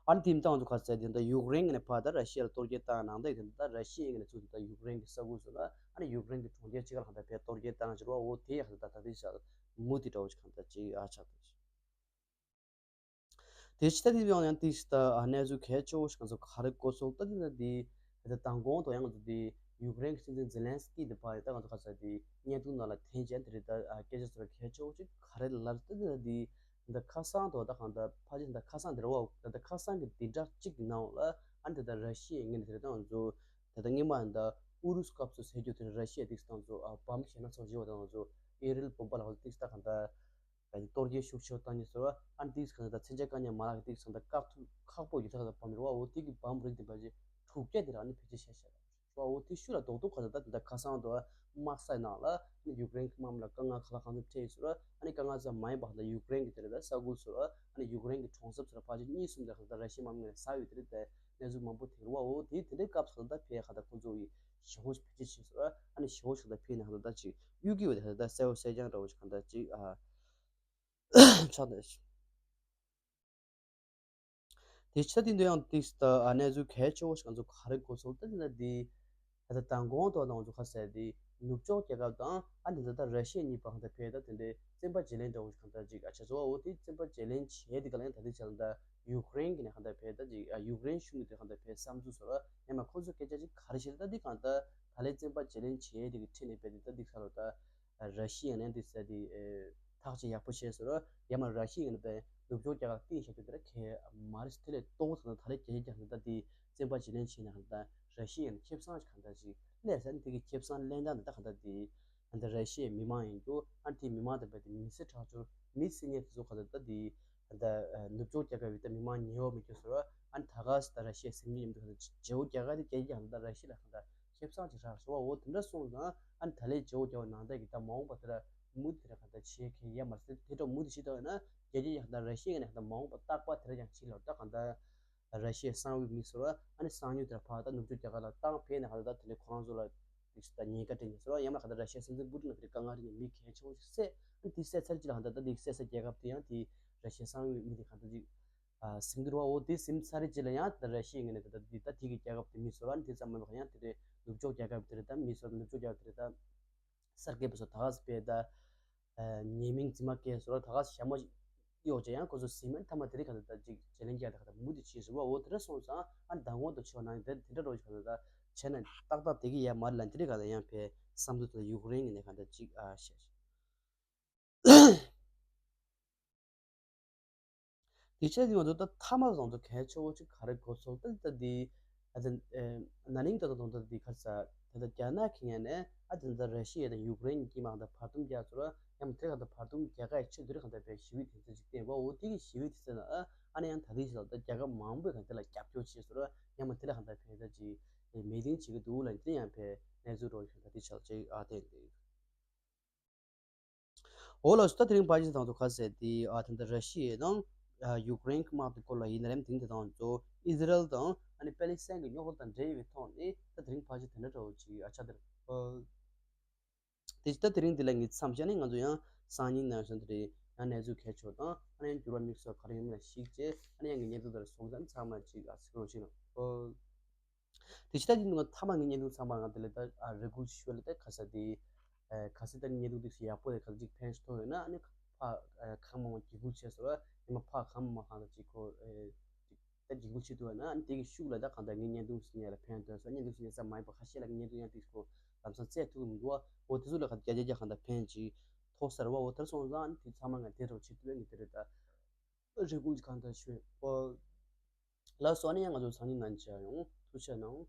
ཨ་ནི་དེ་མི་ཏང་ཚོ་ག་ཚད་དེ་ད་ཡུཀ་རེན་གྱི་ནས་ཕར་ད་ར་ཤི་ཡ་ལ་གཏོར་སྐྱོན་བཏང་ནང་ད་ཡིག་དེ་ད་ར་ཤི་ཡའི་ངོས་ནས་ཚུར་ད་ཡུཀ་རེན་གྱི་ས་ཁུལ་ཚོ་ལ་ཨ་ནི་ཡུཀ་རེན་གྱི་གྲོང་ཁྱེར་ཅིག་ལ་གང་ལྟར་བས་གཏོར་སྐྱོན་བཏང་ཕྱིར་བ། འོ་དེ་ཡང་གང་ལྟར་ད་ལྟའི་ཆར་མུ་མཐུད་འདྲ་བོ་ཅིག་གང་ལྟར་ཅིག་ཨ་ཆགས་ད། དེ་ཕྱི་ད་དེ་ཡང་ཡང་ཏིག་ད་གནས་ཚུལ་གལ་ཆེ་བོ་ཞིག་ང་ཚོ་ག་རེ་གོ་སོང་ད་དེ་ད་དེ་ད་ལྟ་མདང་དགོང་དུ་ཡང་ང་ཚོ་དེ་ཡུཀ་རེན་གྱི་སྲིད་འཛིན་ཛེ་ལན་སི་ཀི་དེ་ཕར་ད་ང་ཚོ་ག་ཚོད་དེ་བརྙན་ཐུང་ནང་ལ་འཐེན་བྱས་དེ་རེད། ད་སྐད་ཆ་ཚོ་གལ་ཆེ་བོ་ཅིག་ག་རེ་ལབ་ད་དེ་ད་དེ་ད་ཁ་སང་དུ་ད་གང་ད་ཕལ་ཆེར་ད་ཁ་སང་དེ་རེད་བ། ད་ད་ཁ་སང་གི་བདུན་ཕྲག་གཅིག་གི་ནང་ལ་ཨ་ནི་ད་ད་ར་ཤི་ཡའི་ངོས་ནས་དེ་རེད། ད་ང་ཚོ་ད་ད་སྔོན་མ་ད་ཨུ་རུ་སུ་སྐབས་སུ་ཟེར་རྒྱུ་དེ་ར་ཤི་ཡ་ཏིག་ད་ང་ཚོ་ཨ་བམ་ཞེ་ན་ཚོ་བཞི་བ་ད་ང་ཚོ་ཨེ་རིལ་བོམ་པ་ལ་ཧོ་ཏིག་ད་གང་ད། གཏོར་སྐྱོན་ཤུགས་ཆེ་བཏང་ཉེ་ཟེར་བ། ཨ་ནི་ཏིག་གང་ད་མཚོན་ཆ་བཀག་ཉེ་མ་ལག་གི་ཏིག་གང་ད་བཀག་ཐུབ་ཁག་པོ་ཡོད་ས་གང་ད་བམ་རེད་བ། འོ་དེ་གི་བམ་རིགས་དེ་འབའ་ཅིག་དྲུག་བརྒྱ་དེ་རང་ནི་བེད་སྤྱོད་བྱས་བཞག་རེད་བ། འོ་དེ་ཤུལ་ལ་རྡོག་རྡོག་གང་ད་ད་ད་ཁ་སང་དུ་དམག་ས་ནང་ལ་ནི་ཡུཀ་རེན་གྱི་དམག་མི་ལ་དཀའ་ངལ་ག་ལ་གང་འཚམ་འཕྲད་ཡོད་ཟེར་བ། ཨ་ནི་དཀའ་ངལ་ཙམ་མ་ཡིན་པ་གང་ད་ཡུཀ་རེན་གྱི་དེ་རེད་ད་ས་ཁུལ་ཟེར་བ། ཨ་ནི་ཡུཀ་རེན་གྱི་གྲོང་གསེབ་ཟེར་བ་ཕལ་ཆེར་གཉིས་གསུམ་དེ་གང་ད་ར་ཤི་ཡའི་དམག་མི་ལ་ཟ་ཡོད་དེ་རེད་ད། གནས་ཚུལ་མང་པོ་ཐེབས་རེད་བ། འོ་དེ་དེ་འདྲའི་སྐབས་སུ་ད་ཕེ་ཁ་ད་ཁོང་ཚོ་ཡི་ཞི་ཧོ་ཞིག་བེད་སྤྱོད་བྱས་སོང་། ཨ་ནི་ཞི་ཧོ་ཞིག་ད་ཕེ་ནས་ཁ་ད་ཅིག་གཡུག་གི་ཡོད་དེ་ཁ་ད་གསལ་བོ་གསལ་རྐྱང་འདྲ་བོ་ཞིག་གང་ད་ཅིག་ཨ་ཆགས་ད་ཞིག་དེ་ཆ་དེ་འདྲ་ཡང་ཏིག་ད་ཨ་གནས་ཚུལ་གལ་ཆེ་བོ་ཞིག་ང་ཚོ་ག་རེ་གོ་སོང་ད་དེ་ན་དེ། ད་ལྟ་མདང་དགོང་དུ་ང་ཚོ་ཁ་གསལ་དེ་ནུབ་ཕྱོགས་རྒྱལ་ཁབ་དང་ཨ་ནི་ད་ལྟ་ར་ཤི་ཡ་གཉིས་བར་ད་ཕེ་ད་དེ་འདྲའི་བཙན་པ་བརྗེ་ལེན་འདྲ་བོ་ཞིག་གང་ད་ཅིག་ཨ་ཆ་ཚོ་བ། འོ་དེ་བཙན་པ་བརྗེ་ལེན་བྱས་དེ་ག་ལ་ཡང་ད་ལྟའི་ཆ་ལ་ད་ཡུཀ་རེན་གྱི་ནས་གང་ད་ཕེ་ད་ཅིག་ཨ་ཡུཀ་རེན་གཞུང་གི་དེ་གང་ད་ཕེ་བསམ་ཚུལ་ཟེར་བ་ཡང་མ་ཁོ་ཚོ་སྐད་ཆ་ཅིག་ག་རེ་བཤད་ད་དེ་གང་ད་ད་ལས་བཙན་པ་བརྗེ་ལེན་བྱས་དེ་གི་ཁྲིད་ནས་ཕེ་དེ་ད་དེ་ས་ལ་ད་ར་ཤི་ཡ་ནས་དེ་ས་དེ་ཐག་གཅོད་ཡག་པོ་བྱས་ཟེར་བ་ཡང་མ་ར་ཤི་ཡ་ནས་ཕེ་ནུབ་ཕྱོགས་རྒྱལ་ཁབ་གཏིང་བཞག་རྒྱུ་དེ་ར་གལ་མ་རེད། དེ་ལས་ཏོག་ཙམ་ད་ལས་རྒྱལ་རྒྱལ་ད་དེ་བཙན་པ་བརྗེ་ལེན་བྱས་ནས་གང་ད་ར་ཤི་ཡ་ནས་ཁེ་བཟང་ཞིག་གང་ད་ཅིག་ལས་ས་ནས་དེ་གི་ཁེ་བཟང་ལེན་སྟངས་དེ་ད་གང་ད་དེ་ད་ར་ཤི་ཡའི་མི་མང་ཡིན་རྒྱུ། ཨ་ནི་དེ་མི་མང་དེ་ཕེ་དེ་མི་སེར་ཁྲག་སྦྱོར་མི་སེར་ཉེ་དེ་ཚོ་གང་ད་ད་དེ། ད་ནུབ་ཕྱོགས་རྒྱལ་ཁབ་ཡིན་ད་མི་མང་ཉེ་བ་མི་སྐྱོ་ཟེར་བ། ཨ་ནི་ད་ག་ས་ད་ར་ཤི་ཡ་སེམས་ཉིད་ཡིན་འདུག་ཟེར་བ། རྗེ་བོ་རྒྱ་གར་དེ་རྒྱལ་རྒྱལ་ཡང་ད་ར་ཤི་ཡ་ལ་གང་ད་ཁེ་བཟང་ཅིག་རག་ཟེར་བ། འོ་དེ་འདྲ་སོང་ཙང་ཨ་ནི་ད་ལས་རྗེ་བོ་རྒྱལ་བ་ནང་ད་གི་ད་མ་འོངས་པ་དེ་ར་མུ་དེ་ར་གང་ད་བྱེད་མཁན་ཡ་མ་ཟེར་དེ་འདྲ་མུ་དེ་བྱེད་ད་ཡོད་ན་རྒྱལ་རྒྱལ་ཡང་ད་ར་ཤི་ཡ་ནས་ད་མ་འོངས་པ་རྟག་པ་དེ་ར་ཡང་བྱེད་ལ་ད་གང་ད་ར་ཤི་ཡའི་གསང་བའི་མི་ཟེར་བ། ཨ་ནི་གསང་ཉུལ་དེ་ར་ཕར་ད་ནུབ་ཕྱོགས་རྒྱ་གར་ལ་བཏང་ཕེ་ནས་གང་ད་ད་དེ་ལས་ཁོ་རང་ཚོ་ལ། དེ་ད་ཉེན་ཁ་འཕྲད་ནས་ཟེར་བ་ཡང་ན་ག་ད་ར་ཤི་ཡ་སྲིད་འཛིན་པུ་ཏིན་ལ་དེ་དཀའ་ངལ་རེད་ནས་མི་གལ་ཆེ་བོ་ཞིག་བསད། ཨ་དེ་བསད་ཚར་གྱི་ལ་ག་ད་ད་དེ་བསད་ས་རྒྱལ་ཁབ་དེ་ཡང་དེ་ར་ཤི་ཡ་གསང་བའི་མི་དེ་ག་ད་ཅིག་ཟིན་གྱི་རེད་བ། འོ་དེ་ཟིན་ཚར་རེད་ཅེས་ལ་ཡང་ད་ར་ཤི་ཡའི་ངོས་ནས་ད་ད་དེ་ད་དེ་གི་རྒྱལ་ཁབ་དེ་མི་ཟེར་བ་ཨ་ནི་དེ་ཙམ་མ་ཡིན་པ་ཡང་དེ་རེད་ནུབ་ཕྱོགས་རྒྱལ་ཁབ་དེ་རེད་ད་མི་ཟེར་བ་ནུབ་ཕྱོགས་རྒྱལ་ཁབ་དེ་རེད་ད། གསར་སྐྱེས་པ་ཚོ་ད་ག་སེ་དཔེ་ད་ཉེས་མིང་རྫུན་མ་སྐྱེས་སོ་ར། ད་ག་སེ་ཞྭ་མོ་གཡོག་བྱས་ཡང་ཁོ་ཚོ་སེམས་མེད་མཐའ་མ་དེ་རིང་ག་ད་ད་ཅིག་ཇེ་ལེན་རྒྱག་ད་ག་ད་མུ་མཐུད་བྱས་སོ་བ། འོ་དེ་འདྲ་སོང་ཙང་ཨ་ནི་མདང་དགོང་དུ་ཆོག་ན་དེ་དེ་འདྲ་རོ་ཞིག་ག་ད་ད་བྱས་ན་ཏག་ཏག་དེ་གི་ཡ་མ་རེད་ལ། དེ་རིང་ག་ད་ཡང་ཕེ་བསམ་ཚུལ་དེ་ཡུཀ་རེན་གི་ནས་ག་ད་ཅིག་ཨ་བཤད། དེ་ཆེད་དུ་ང་ཚོ་ད་མཐའ་མ་ང་ཚོ་གལ་ཆེ་བོ་ཅིག་ག་རེ་གོ་སོང་ད་ད་འདི་ཨ་ད་ཨེ་ན་ནིང་ད་ད་དང་ད་འདི་ཁ་ས་ད་ད་རྒྱ་ནག་གི་ངོས་ནས་ཨ་ད་ད་ར་ཤི་ཡ་དང་ཡུཀ་རེན་གྱི་དམག་ད་བར་འདུམ་རྒྱག་ཚུལ་ཡང་མ་དེ་ག་ད་བར་འདུམ་རྒྱག་ག་ཡི་ཆེད་དུ་རེ་ག་ད་པའི་ཞི་བའི་དུས་ཚོད་ཅིག་བསྟན་པ། འོ་དེ་གི་ཞི་བའི་དུས་ཚོད་ན་ཨ་ནི་ཡང་ད་ལྟའི་ཞིག་ལ་ད་རྒྱལ་ཁབ་མང་པོས་ག་དེ་ལ་རྒྱབ་སྐྱོར་བྱས་ཚུལ་ཡང་མ་དེ་ལ་ག་ད་པའི་ད་ཅིག་མི་ཏིང་བྱེད་ཀྱི་འདུག་ལ། དེ་ཡང་པའི་གནས་ཚུལ་རོ་ཞིག་ད་དེ་ཆགས་ཅིག་ཨ་དེ་འདི། འོ་ལགས་སོ། ད་དེ་རིང་ཕལ་ཆེར་དང་དུ་ཁ་གསལ་དེ་ཨ་ད་ལྟ་ར་ཤི་ཡ་དང་ཨ་ཡུཀ་རེན་གྱི་དམག་དེ་སྐོར་ལ་ཡིན་ན་རེམ། དེང་དེ་དང་གཙོ་ཨི་ཟི་རལ་དང་ཨ་ནི་པེ་ལི་སི་ཐན་གྱི་རྙོག་དྲ་དང་འབྲེལ་བའི་ཐོག་ནས་ད་དེ་རིང་ཕལ་ཆེར་དེ་འདྲ་འདྲ་བོ་ཅིག་ཨ་ཆགས་དེ་རེད། དེ་ད་དེ་རིང་འདི་ལ་ངས་མཚམས་བཞག་ནས་ང་ཚོ་ཡང་སང་ཉིན་ནང་བཞིན་དེ་རེད། ཡང་གནས་ཚུལ་གལ་ཆེ་བ་དང་ཨ་ནི་ཡང་འགྱུར་བ་དམིགས་བསལ་ག་རེ་ཡོད་མེད་ལ་གཞིགས་བྱས་ཨ་ནི་ཡང་ངའི་བརྙན་ཐུང་དེར་སོང་ཙང་ཚང་མ་ཅིག་ཨ་གཟིགས་རོགས་བྱེད་གནང་། དེ་ཕྱི་ད་ཀྱི་ནང་མཐའ་མ་ངའི་བརྙན་ཐུང་ཚང་མ་ང་དེ་ལས་ད་ཨ་རེ་སྐུལ་ཞུ་བ་ལས་ད་ཁ་ས་དེ་ཨ་ཁ་སི་ད་བརྙན་ཐུང་དེ་ཡག་པོ་རེད། ཁ་ཅིག་ཕན་ཐོགས་ཡོད་ན་ཨ་ནི་ཕ་ཨ་གང་མང་མང་བརྒྱུད་སྐུལ་བྱས་སོང་། ཨ་ནི་མ་ཕ་གང་མང་མང་གང་ད་ཅིག་ཁོ་ཨེ་ད་བརྒྱུད་སྐུལ་བྱེད་ཐུབ་ཡོད་ན་ཨ་ནི་དེ་གི་ཤུགས་ལ་ད་གང་ད་ངའི་བརྙན་ཐུང་ཟིན་ཡ་ལ་ཕན་ཐོགས་སོང་། བརྙན་ཐུང་ཟིན་ཡ་ཙམ་མ་ཡིན་པ་ཁ་ཤས་ལ་བརྙན་ཐུང་ཡང་དེ་ཁོ་ལམ་སང་བཙལ་ཐུབ་ཀྱི་མི་འདུག་བ། འོ་དེ་ཚོ་ལ་གང་ད་རྒྱ་རྒྱ་རྒྱ་གང་ད་ཕན་ཅིག་ཐོགས་ས་རེད་བ། འོ་དེར་སོང་ཙང་ཨ་ནི་དེ་ཚང་མ་ང་དེ་རུ་བྱེད་ཐུབ་ཡ་ངས་དེ་རེད་ད། རེ་སྐུལ་གང་ལྟར་ཞུ། ཨོ། ལགས་སོ། ཨ་ནི་ཡང་ང་ཚོ་སང་ཉིན་ནང་མཇལ་ཡོང་། ཐུགས་རྗེ་གནང་།